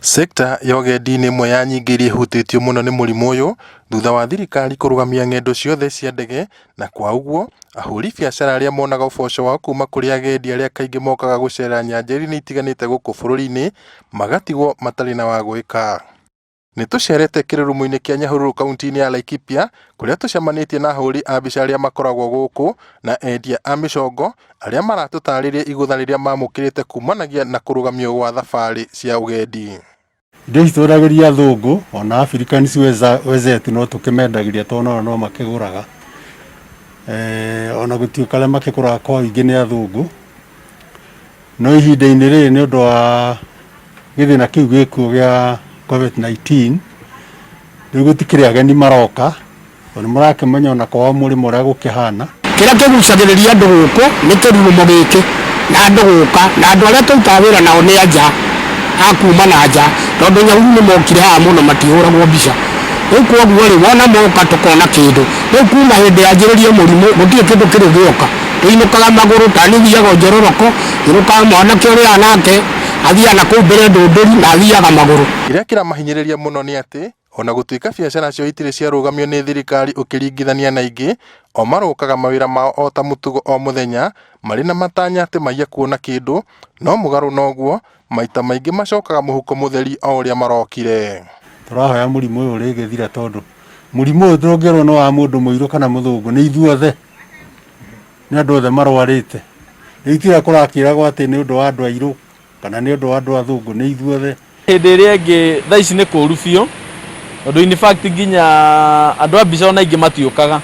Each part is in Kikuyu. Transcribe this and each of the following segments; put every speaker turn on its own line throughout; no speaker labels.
Sector ya ũgendi nĩ ĩmwe ya nyingĩ iria ihutĩtio mũno nĩ mũrimũ ũyũ thutha wa thirikari kũrũgamia ng'endo ciothe cia ndege na kwa ũguo ahũri biacara arĩa monaga ũboco wao kuma kũrĩ agendi arĩa kaingĩ mokaga gũcera nyanjara-inĩ itiganĩte gũkũ bũrũri-inĩ magatigwo matarĩ na wa gwĩka. Nĩ tũcerete kĩrurumo-inĩ kĩa Nyahururu kaunti-inĩ ya Laikipia kũrĩa tũcemanĩtie na ahũri a mbica arĩa makoragwo gũkũ na endia a mĩcongo arĩa maratũtarĩria igũtha rĩrĩa mamũkĩrĩte kumanagia na kũrũgamio gwa thabarĩ cia ũgendi.
Indo ici twendagĩria athũngũ ona Africans wenzetu no tũkĩmendagĩria tondũ onao no makĩgũraga. Ona gũtuĩka arĩa makĩgũraga kwa ũingĩ nĩ athũngũ. No ihinda-inĩ rĩrĩ nĩ ũndũ wa gĩthĩna kĩu gĩkuo gĩa Covid-19, rĩu gũtikĩrĩ ageni maroka, tondũ nĩ mũrakĩmenya ona kwao mũrĩmo ũrĩa gũkĩhana.
Kĩrĩa kĩgucagĩrĩria andũ gũkũ nĩ kĩrurumo gĩkĩ na andũ gũka, na andũ arĩa tũrutaga wĩra nao nĩ anja, a kuma na nja, tondũ Nyahururu nĩ mokire haha mũno matihũragwo mbica. Rĩu kwoguo rĩ, wona moka tũkona kĩndũ. Rĩu kuma hĩndĩ yanjĩrĩrie mũrimũ gũtirĩ kĩndũ kĩrĩ gĩoka. Tũinũkaga magũrũ, ta niĩ thiaga o njororoko, nyinũkaga mwanake ũrĩa nake athiaga na kũu mbere ndũndũri na athiaga magũrũ.
Kĩrĩa kĩramahinyĩrĩria mũno nĩ atĩ ona gũtuĩka biacara ciao itirĩ ciarũgamio nĩ thirikari ũkĩringithania na ingĩ, o marũkaga mawĩra mao o ta mũtugo o mũthenya marĩ na matanya atĩ maiya kuona kĩndũ, no mũgarũ na ũguo maita maingĩ macokaga mũhuko mũtheri o ũrĩa marokire.
Tũrahoya mũrimũ ũyũ ũrĩgĩthira tondũ mũrimũ ũyũ ndũngĩrwo nĩ wa mũndũ mũirũ kana mũthũngũ, nĩ ithuothe. Nĩ andũ othe marwarĩte. Rĩu ti ũrĩa kũrakĩragwo atĩ nĩ ũndũ wa andũ airũ kana nĩ ũndũ wa andũ athũngũ, nĩ ithuothe.
Hĩndĩ ĩrĩa ĩngĩ thaa ici nĩ kũru biũ tondũ in fact nginya andũ a mbica ona aingĩ matiũkaga.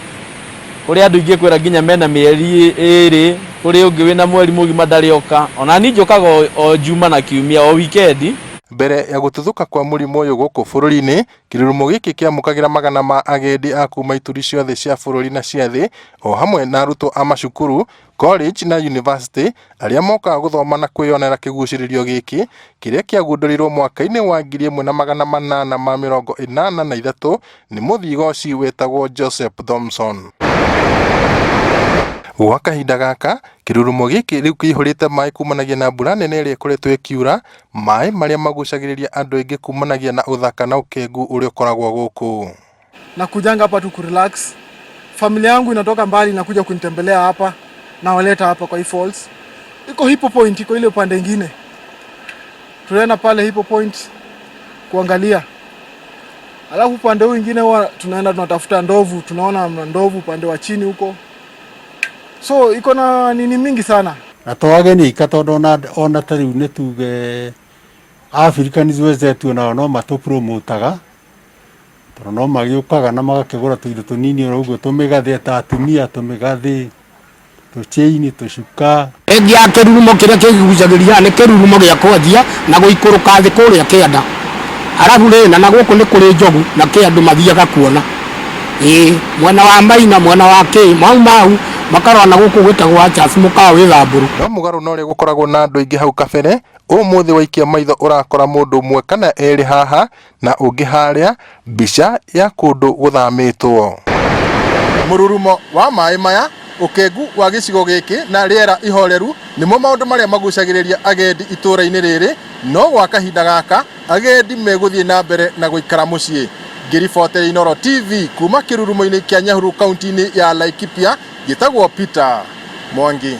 Kũrĩ andũ ingĩkwĩra nginya mena mĩeri ĩrĩ, kũrĩ ũngĩ wĩna mweri mũgima ndarĩ oka. Ona niĩ njũkaga o Juma na Kiumia, o weekend.
Mbere ya gũtuthũka kwa mũrimũ ũyũ gũkũ bũrũri-inĩ, Kĩrurumo gĩkĩ kĩamũkagĩra magana ma agendi a kuma ituri ciothe cia bũrũri na cia thĩ, o hamwe na arutwo a macukuru, college na university arĩa mokaga gũthoma na kwĩyonera kĩgucĩrĩrio gĩkĩ, kĩrĩa kĩagundũrirwo mwaka-inĩ wa 1883 nĩ mũthigoci wetagwo Joseph Thomson. Gwa kahinda gaka, kĩrurumo gĩkĩ rĩu kĩihũrĩte maĩ kumanagia na mbura nene ĩrĩa ĩkoretwo ĩkiura, Maĩ marĩa magucagĩrĩria andũ aingĩ kumanagia na ũthaka na ũkengu ũrĩa ũkoragwo gũkũ.
Nakujanga hapa tu kurelax. Familia yangu inatoka mbali inakuja kunitembelea hapa, nawaleta hapa kwa hii falls. Iko Hippo Point, iko ile upande ingine. Tunaenda pale Hippo Point kuangalia. Alafu upande huu ingine huwa tunaenda tunatafuta ndovu, tunaona ndovu upande wa chini huko. So iko na nini mingi sana.
Na to ageni aika tondũ ona, ona ta rĩu nĩ tuge Africans wenzetu onao no matũ-promotaga tondũ no magĩũkaga na magakĩgũra tũindo tũnini oro ũguo tũmĩgathĩ ta atumia tũmĩgathĩ, tũchain, tũcuka.
Thengia ya kĩrurumo kĩrĩa kĩgucagĩrĩria haha nĩ kĩrurumo gĩa kwanjia na gũikũrũka thĩ kũrĩa kĩanda. Arabu rĩ, na nagũkũ nĩ kũrĩ njogu na kĩ andũ mathiaga kuona. Ĩĩ, mwena wa Maina, mwena wa kĩ, mau mau makarora na gũkũ gwĩtagwo Achas mũkawa wĩ Thamburu.
No mũgarũ na ũrĩa gũkoragwo na andũ aingĩ hau kabere, ũmũthĩ waikia maitho ũrakora mũndũ ũmwe kana erĩ haha na ũngĩ harĩa, mbica ya kũndũ gũthamĩtwo. Mũrurumo wa maĩ maya, ũkengu wa gĩcigo gĩkĩ na rĩera ihoreru nĩmo maũndũ marĩa magucagĩrĩria agendi itũũra-inĩ rĩrĩ, no gwa kahinda gaka agendi megũthiĩ na mbere na gũikara mũciĩ. Ngĩribotera Inooro TV kuma kĩrurumo-inĩ kĩa Nyahururu kaunti-inĩ ya Laikipia, njĩtagwo Peter Mwangi.